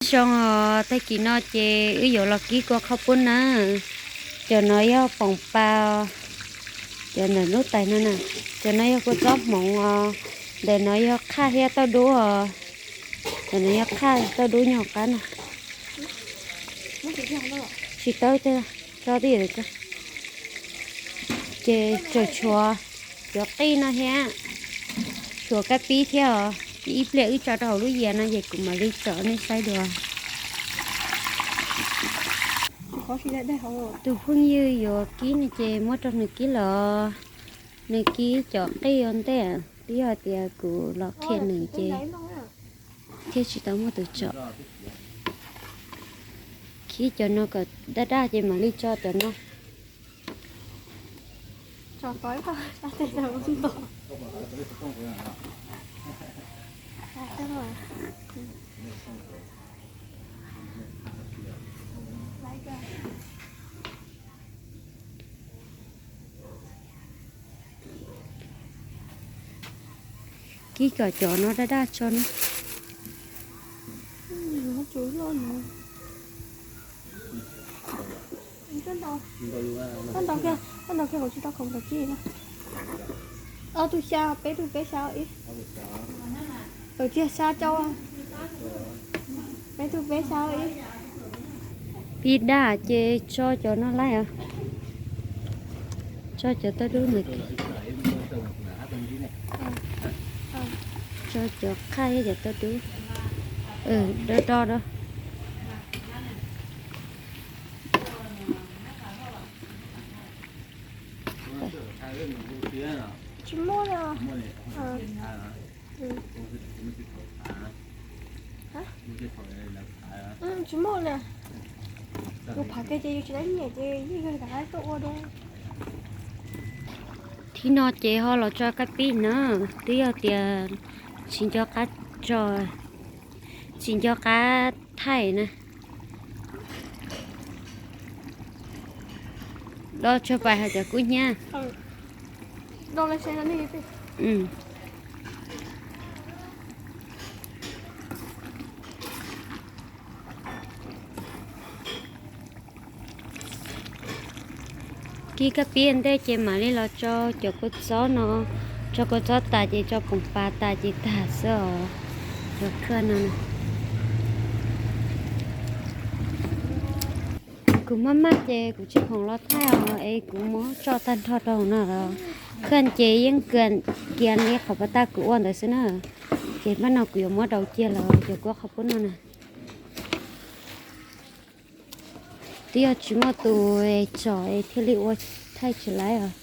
Zoo os, tag kis no ces wb yuav los kib kua qhauv pub na. Cov no yog poom pas, cov ntawm lub tais no na. Cov no yog kua txob hmoov os, ntawm no yog qhaj thiab tauj dub os. Ntawm no yog qhaj tauj dub nyob hauv qab no. Tsis tawb, tso twj ywm rau koj. Ces tseem tshuav cov qij no thiab, tshuav kab pib thiab os. Ib pliag wb tso rau hauv lub yias no ces kuv mam li tsom nej saib dua. Tus phooj ywg yuav kib no ces muab rau nws kib los, nws kib cov qij ua ntej, twb yog tias kuv los qhia nws ces thiaj tsis tau muaj tus tsom. Kib cov no kom daj daj ces mam li tso cov no. Kib kom cov no daj daj tso na. Tsis tau khoom kaum tsib na. Ob tug xya, peb tug peb xya ib. Kaum tsib xya rau, peb tug peb xya ib. Pib daj ces tso cov no laij os. Tso cov tauj dub ntawd. Tso cov qhaj thiab cov tauj dub. Do do do. Tsis muaj li. Tsis muaj li. Tus phav kiag ces yus tsis tau nyiam ces yeej yog rov qab tuaj ua dua. Thib no ces ho los tso kab pib na, twb yog tias tsis nco qab tso, tsis nco qab thaij na. Do tsuag pais hais tias kub hnyiab. Kib kab pib ntej ces mam li los tso cov kua txob no, tso kua txob tas ces tso poom pas tas ces tag xwb os. Cov khaj no, kuv maj maj ces kuv tsis khoom los thaij os, es kuv muab tso tag nrho rau hauv no los. Khaj ces yeej kiag li qhov pas tag kuv ua ntawd xwb na. Ces pab no kuv yuav muab rau cia los cov kua qhauv pub no na. Twb yog tsis muaj tus tsom es thiaj li ua thaij tsis laib os.